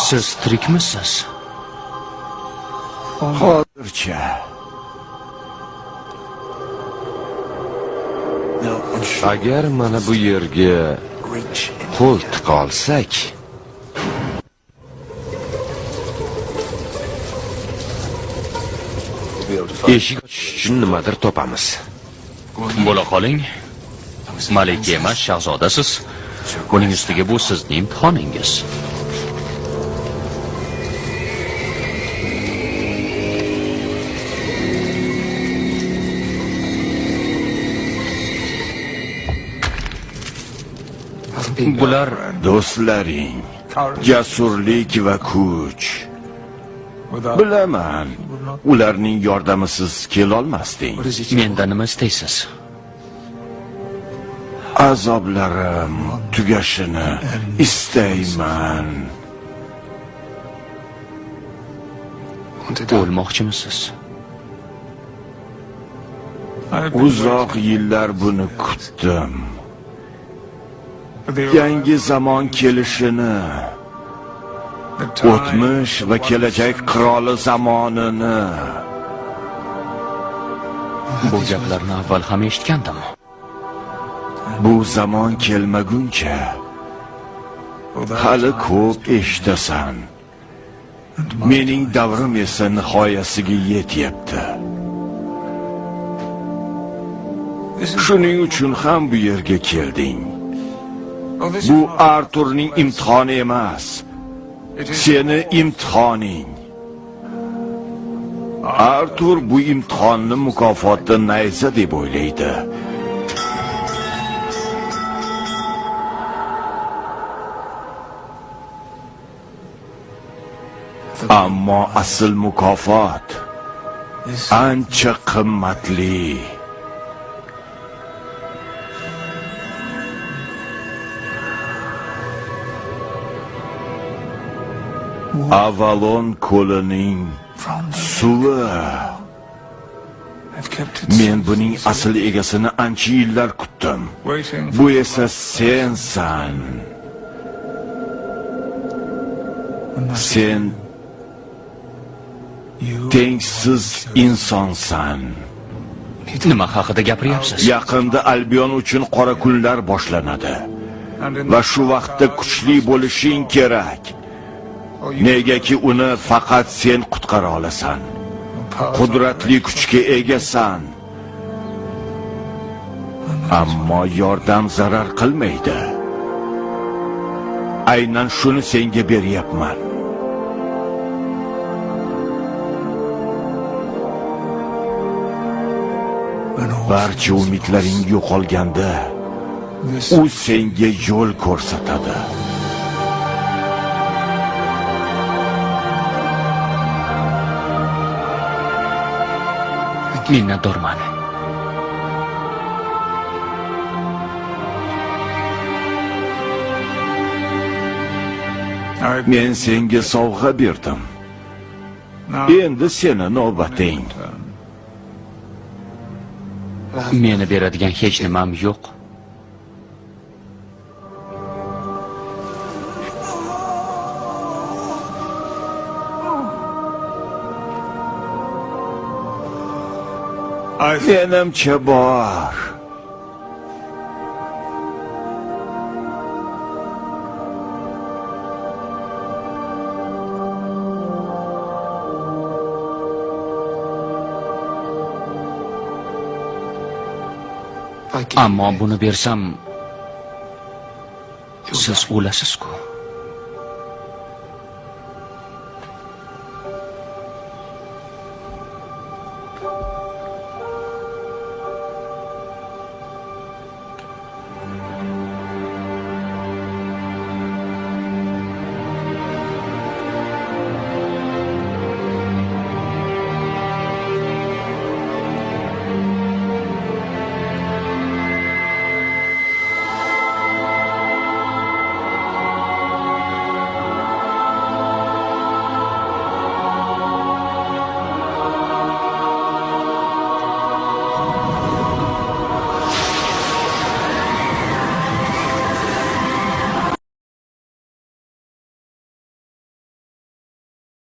Siz tirikmisiz? Hozircha. Agar mana bu yerga qo'l tiqa olsak, eshik ochish uchun nimadir topamiz. Bo'la qoling. Malika emas, shahzodasiz. Buning ustiga bu sizning imtihoningiz. Bular Do'stlaring, jasurlik va kuch. Bilaman, ularning yordamisiz kelolmasding. Mendan nima istaysiz? Azoblarim tugashini istayman. O'lmoqchimisiz? Uzoq yillar buni kutdim. Yangi zamon kelishini, o'tmish va kelajak qiroli zamonini. Bu gaplarni avval ham eshitgandim. Bu zamon kelmaguncha hali ko'p eshitasan. Mening davrim esa nihoyasiga yetyapti. Shuning uchun ham bu yerga kelding. Bu Arturning imtihoni emas. Seni imtihoning. Artur bu imtihonni mukofoti nayza deb o'ylaydi. Ammo asl mukofot ancha qimmatli. Avalon ko'lining suvi. Men buning asl egasini ancha yillar kutdim. Bu esa sensan. Sen tengsiz insonsan. Nima haqida gapiryapsiz? Yaqinda Albion uchun qora kunlar boshlanadi. Va shu vaqtda kuchli bo'lishing kerak. Negaki uni faqat sen qutqara olasan. Qudratli kuchga egasan. Ammo yordam zarar qilmaydi. Aynan shuni senga beryapman. Barcha umidlaring yo'qolganda u senga yo'l ko'rsatadi. Minnatdorman. Men senga sovg'a berdim. Endi seni navbating. Meni beradigan hech nimam yo'q. Menimcha bor. Ammo buni bersam siz o'lasiz-ku.